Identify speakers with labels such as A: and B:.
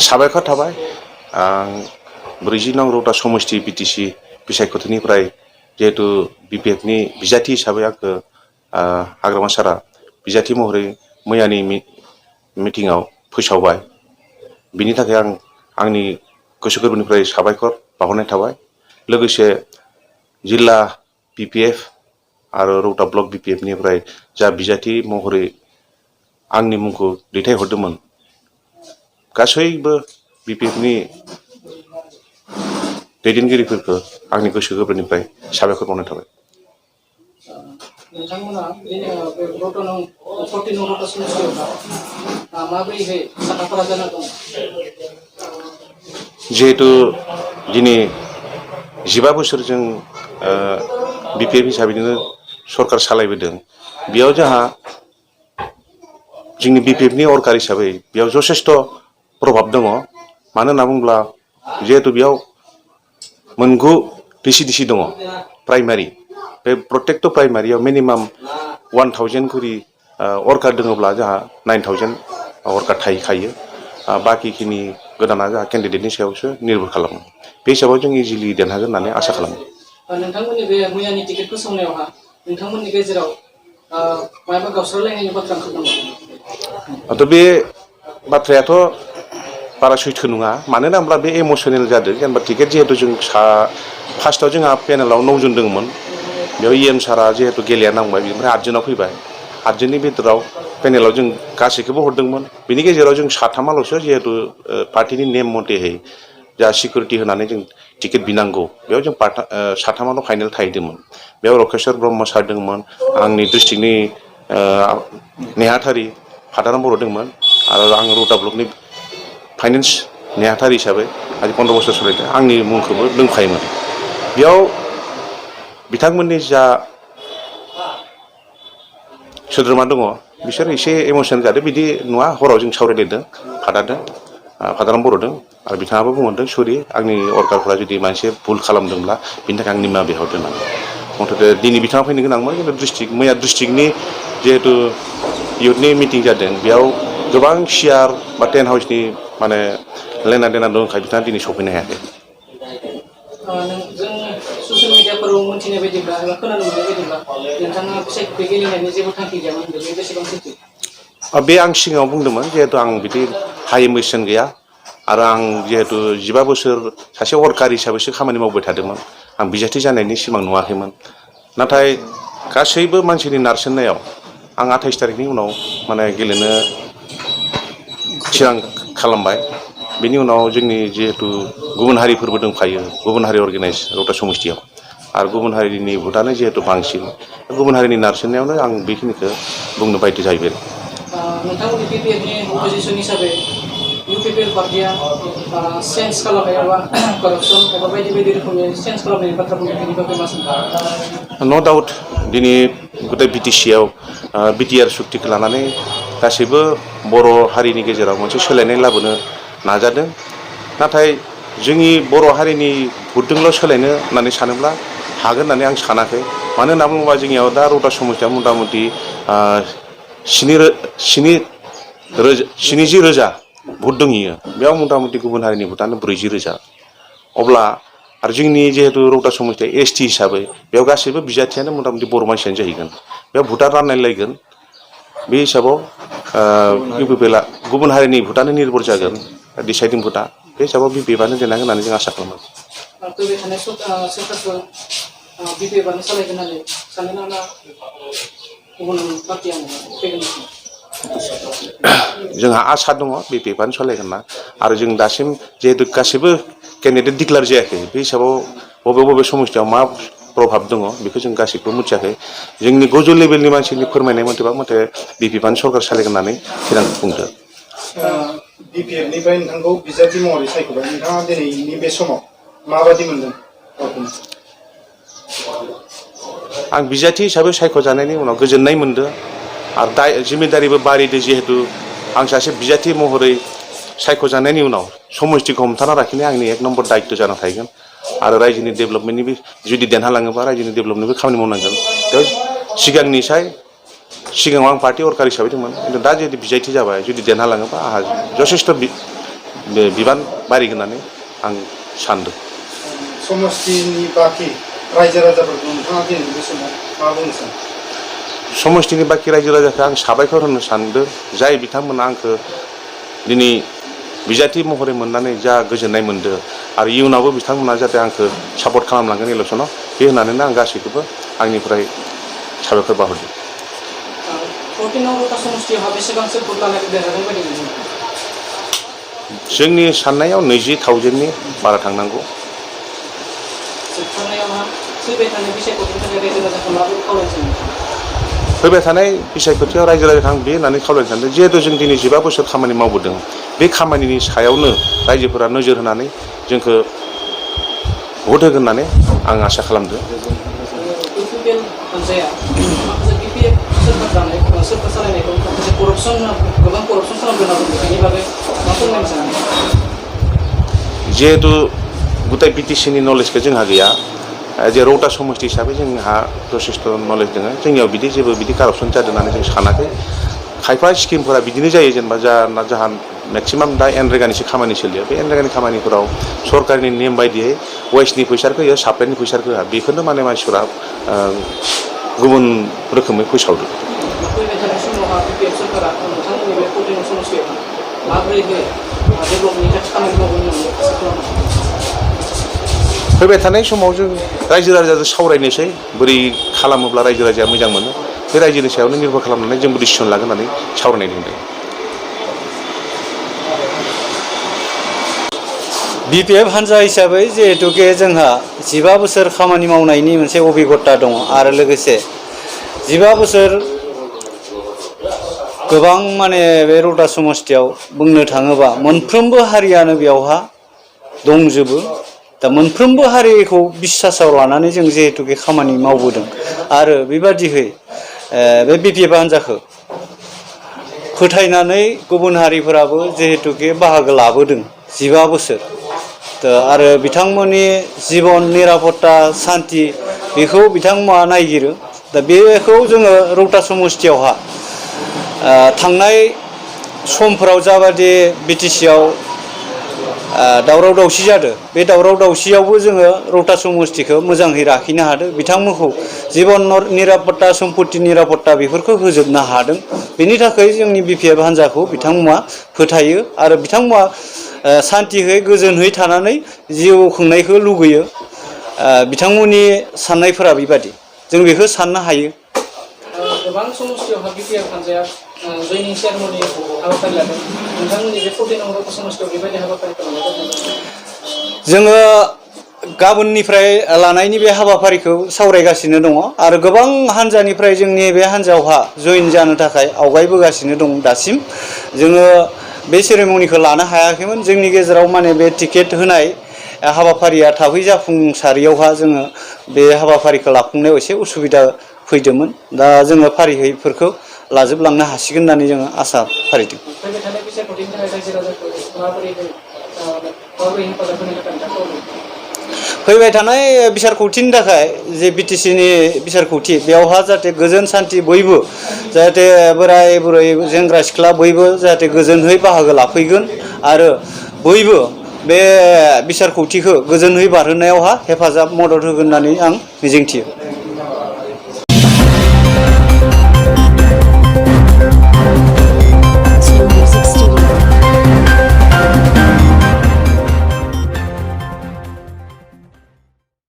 A: साबायखर थाबाय आं 40 नं रौता समष्टि बिटिसि बिसायख'थिनिफ्राय जिहेतु बिपिएफनि बिजाथि हिसाबै आंखौ हाग्रामा सारा बिजाथि महरै मैयानि मिटिंआव फोसावबाय बिनि थाखाय आं आंनि गोसो गोरबोनिफ्राय साबायखर बावहरनाय थाबाय लोगोसे जिल्ला बिपिएफ आरो रौता ब्लक बिपिएफनिफ्राय जा बिजाथि महरै आंनि मुंखौ दैथायहरदोंमोन गासैबो बिपिएफनि दैदेनगिरिफोरखौ आंनि गोसो गोरबोनिफ्राय साबायखर बावनाय थाबाय।
B: नोंथांमोना बे रौता नं 14 नं रौता समष्टियाव माबोरैहाय साखाफारा जाना दं?
A: जिहेतु दिनै 15 बोसोर जों बिपिएफ हिसाबैनो सरकार सालायबोदों बेयाव जोंहा जोंनि बिपिएफनि अरकार हिसाबै बेयाव जथेस्थ' प्रभाब दङ मानो होनना बुङोब्ला जिहेतु बेयाव 9 डिसि दङ प्राइमारि बे प्रत्येकट' प्राइमारियाव मिनिमाम 1000 करि अरकार दङब्ला जोंहा 9000 अरकार थाहैखायो बाकिखिनि गोदाना जोंहा केन्डिडेटनि सायावसो निर्भर खालामो बे हिसाबाव जों इजिलि देरहागोन होननानै आसा खालामो।
B: नोंथांमोननि बे मैयानि टिकेट फोसावनायावहा नोंथांमोननि गेजेराव माबा गावस्रालायनायनि बाथ्रा ओंखारदोंमोन?
A: बे बाथ्रायाथ' बारा सैथो नङा मानो होनोब्ला बे इमसनेल जादों जेनेबा टिकेट जिहेतु जों फार्स्टआव जोंहा पेनेलाव 9 जन दङमोन बेयाव इएम सारा जिहेतु गेलेया नांबाय बिनिफ्राय 8 जनाव फैबाय 8 जननि भितराव पेनेलाव जों गासैखौबो हरदोंमोन बिनि गेजेराव जों 7आल'सो जिहेतु पार्टिनि नेम मथेहै जा सिकिउरिटि होनानै जों टिकेट बिनांगौ बेयाव जों 7आल' फाइनेल थाहैदोंमोन बेयाव रकेश्वर ब्रह्म सार दंमोन आंनि डिस्ट्रिक्टनि नेहाथारि फादाराम बर' दंमोन आरो आं रौता ब्लकनि फाइनेन्स नेहाथारि हिसाबै आज 15 बोसोर सोलिदों आंनि मुंखौबो दोंफायोमोन बेयाव बिथांमोननि जा सोद्रोमा दङ बिसोर एसे इमसनेल जादों बिदि नङा हराव जों सावरायलायदों फादाराम बर'दों आरो बिथाङाबो बुंहरदों सरि आंनि अरकारफोरा जुदि मोनसे भुल खालामदोंब्ला बिनि थाखाय आं निमाहा बिहरदों होननानै मथथे दिनै बिथाङा फैनो गोनांमोन खिन्थु मैया डिस्ट्रिक्टनि जिहेतु इयुथनि मिटिं जादों बेयाव गोबां सियार बा टेन्ट हाउसनि माने लेना देना दंखाय बिथाङा दिनै सफैनो हायाखै।
B: जों ससियेल मिडियाफोराव मोनथिनाय बायदिब्ला एबा खोनानो मोननाय बायदिब्ला नोंथाङा बिसायख'थि गेलेनायनि जेबो थांखि गैयामोन बे बेसेबां सैथो?
A: बे आं सिगाङाव बुंदोंमोन जिहेतु आं बिदि हाइ एम्बिसन गैया आरो आं जिहेतु 15 बोसोर सासे अरकार हिसाबैसो खामानि मावबाय थादोंमोन आं बिजाथि जानायनि सिमां नुवाखैमोन नाथाय गासैबो मानसिनि नारसिननायाव आं 28 तारिखनि उनाव माने गेलेनो थिरां खालामबाय बेनि उनाव जोंनि जिहेतु गुबुन हारिफोरबो दंखायो गुबुन हारि अर्गेनाइज रौता समष्टियाव आरो गुबुन हारिनि भोटआनो जिहेतु बांसिन गुबुन हारिनि नारसिननायावनो आं बेखिनिखौ बुंनो बाध्य जाहैबाय।
B: नोंथांमोननि बिपिएफनि अपोजिसन हिसाबै इउपिपिएल पार्टिया चेन्ज खालामनाय एबा कारापसन एबा बायदि बायदि रोखोमनि चेन्ज खालामनायनि बाथ्रा बुंदों बेनि बागै मा सानो?
A: न' डाउट दिनै गथाय बिटिसिआव बिटिआर सुक्तिखौ लानानै गासैबो बर' हारिनि गेजेराव मोनसे सोलायनाय लाबोनो नाजादों नाथाय जोंनि बर' हारिनि भटजोंल' सोलायनो होननानै सानोब्ला हागोन होननानै आं सानाखै मानो होनना बुङोबा जोंनियाव दा रौता समष्टिया मथा मथि 70,000 भट दंहैयो बेयाव मथा मथि गुबुन हारिनि भटआनो 40,000 अब्ला आरो जोंनि जिहेतु रौता समष्टिया एसटि हिसाबै बेयाव गासैबो बिजाथियानो मथा मथि बर' मानसियानो जाहैगोन बेयाव भटआ रानलायलायगोन बे हिसाबाव इउपिपिएलआ गुबुन हारिनि भटआनो निर्भर जागोन डिसाइडिं भटआ बे हिसाबाव बिपिएफआनो देरहागोन होननानै जों आसा खालामो।
B: फैबाय थानाय सरकारखौ बिपिएफआनो सालायगोन होननानै सानो ना गुबुन पार्टियानो फैगोन?
A: जोंहा आसा दङ बिपिएफआनो सालायगोन ना आरो जों दासिम जिहेतु गासैबो केन्डिडेट डिक्लेयार जायाखै बे हिसाबाव बबे समष्टियाव मा प्रभाब दङ बेखौ जों गासैबो मिथियाखै जोंनि गोजौ लेभेलनि मानसिनि फोरमायनाय मथे बिपिएफआनो सरकार सालायगोन होननानै थिरांथा बुंदों।
C: बिपिएफनिफ्राय नोंथांखौ बिजाथि महरै सायख'बाय नोंथाङा दिनैनि बे समाव माबादि मोनदों?
A: आं बिजाथि हिसाबै सायख'जानायनि उनाव गोजोननाय मोनदों आरो जिम्मेदारिबो बारिदों जिहेतु आं सासे बिजाथि महरै सायख'जानायनि उनाव समष्टिखौ हमथाना लाखिनाया आंनि 1 नम्बर दायित्व जाना थाहैगोन आरो रायजोनि डेभेलपमेन्टनिबो जुदि देरहालाङोबा रायजोनि डेभेलपमेन्टनिबो खामानि मावनांगोन बेयाव सिगाङाव आं पार्टि अरकार हिसाबै दंमोन खिन्थु दा जुदि बिजाथि जाबाय जुदि देरहालाङोबा आंहा जथेस्थ' बे बिबान बारिगोन होननानै आं सानदों।
C: समष्टिनि बाखि रायजो राजाफोरखौ नोंथाङा दिनैनि बे समाव मा बुंनो सानो?
A: समष्टिनि बाखि रायजो राजाखौ आं साबायखर होनो सानदों जाय बिथांमोना आंखौ दिनै बिजाथि महरै मोननानै जा गोजोननाय मोनदों आरो इयुनावबो बिथांमोना जाहाथे आंखौ सापर्ट खालामलांगोन इलेक्सनाव बे होननानैनो आं गासैखौबो आंनिफ्राय साबायखर बावहरदों।
B: 14 नं रौता समष्टियावहा बेसेबांसो भट लानानै देरहागोन बायदि मोनो?
A: जोंनि साननायाव 20,000नि बारा थांनांगौ।
B: जोबथारनायावहा फैबाय थानाय बिसायख'थिनि थाखाय रायजो राजाखौ माबोरै खावलायनो सानो?
A: फैबाय थानाय बिसायख'थियाव रायजो राजाखौ आं बे होननानै खावलायनो सानदों जिहेतु जों दिनै 15 बोसोर खामानि मावबोदों बे खामानिनि सायावनो रायजोफोरा नोजोर होनानै जोंखौ भट होगोन होननानै आं आसा खालामदों।
B: इउपिपिएल हान्जाया माखासे बिपिएफ सोरखार दानाय सोरखार सालायनायखौ माखासे गोबां करपसन खालामदों होनना बुङो। बेनि बागै मा फोरमायनो सानो?
A: जिहेतु गुथाय बिटिसिनि नलेजखौ जोंहा गैया जे रौता समष्टि हिसाबै जोंहा जथेस्थ' नलेज दङ जोंनियाव जेबो बिदि कारापसन जादों होननानै जों सानाखै। खायफा स्किमफोरा बिदिनो जायो जेनेबा जाहा मेक्सिमाम दा एनरेगानिसो खामानि सोलियो बे एनरेगानि खामानिफोराव सरकारनि नेम बायदियै वेस्टनि फैसाखौ होयो साप्लाइनि फैसाखौ होआ बेखौनो माने मानसिफोरा गुबुन रोखोमै फोसावदों।
B: फैबाय थानाय समावहा बिपिएफ सोरखारा नोंथांमोननि बे 14 नं समष्टियावहा माबोरैहाय डेभेलपमेन्टनि थाखाय खामानि मावगोन होननानै आसा खालामो?
A: फैबाय थानाय समाव जों रायजो राजाजों सावरायनोसै बोरै खालामोब्ला रायजो राजाया मोजां मोनो बे रायजोनि सायावनो निर्भर खालामनानै जोंबो डिसिसन लागोन होननानै सावरायनाय नुदों।
D: बिपिएफ हान्जा हिसाबै जिहेतुके जोंहा 15 बोसोर खामानि मावनायनि मोनसे अभिगता दङ आरो लोगोसे 15 बोसोर गोबां माने बे रौता समष्टियाव बुंनो थाङोबा मोनफ्रोमबो हारियानो बेयावहा दंजोबो। दा मोनफ्रोमबो हारिखौ बिसासाव लानानै जों जिहेतुके खामानि मावबोदों आरो बेबादिहै बे बिपिएफ हान्जाखौ फोथायनानै गुबुन हारिफोराबो जिहेतुके बाहागो लाबोदों 15 बोसोर। आरो बिथांमोननि जिबन निरापत्ता सान्थि बेखौ बिथांमोना नायगिरो। दा बेखौ जोङो रौता समष्टियावहा थांनाय समफोराव जाबादि बिटिसिआव दावराव दावसि जादों बे दावराव दावसियावबो जोङो रौता समष्टिखौ मोजाङै लाखिनो हादों। बिथांमोनखौ जिबन निरापत्ता सम्पति निरापत्ता बेफोरखौ होजोबनो हादों। बेनि थाखाय जोंनि बिपिएफ हान्जाखौ बिथांमोना फोथायो आरो बिथांमोना सान्तियै गोजोनयै थानानै जिउ खुंनायखौ लुगैयो। बिथांमोननि साननायफोरा बेबादि जों बेखौ साननो हायो।
B: गोबां समष्टियावहा बिपिएफ हान्जाया जयनिं सेरेमनि हाबाफारि लादों। नोंथांमोननि बे 14 नं रौता समष्टियाव बेबायदि हाबाफारिखौ लानाय जादों।
D: जोङो गाबोननिफ्राय लानायनि बे हाबाफारिखौ सावरायगासिनो दङ आरो गोबां हान्जानिफ्राय जोंनि बे हान्जायावहा जयेन जानो थाखाय आवगायबोगासिनो दं। दासिम जोङो बे सेरेमनिखौ लानो हायाखैमोन। जोंनि गेजेराव माने बे टिकेट होनाय हाबाफारिया थाबै जाफुंसारियावहा जोङो बे हाबाफारिखौ लाफुंनायाव एसे उसुबिदा फैदोंमोन। दा जोङो फारिहैफोरखौ लाजोबलांनो हासिगोन होननानै जोङो आसा फारिदों।
B: फैबाय थानाय बिसायख'थिनि थाखाय रायजो राजाखौ माबोरै हेफाजाब होनो थाखाय नोंथांखौ
D: फैबाय थानाय बिसारखौथिनि थाखाय जे बिटिसिनि बिसारखौथि बेयावहा जाहाथे गोजोन सान्थि बयबो जाहाथे बोराय बुरै सेंग्रा सिख्ला बयबो जाहाथे गोजोनहै बाहागो लाफैगोन आरो बयबो बे बिसारखौथिखौ गोजोनहै बारहोनायावहा हेफाजाब मदद होगोन होननानै आं मिजिंथियो।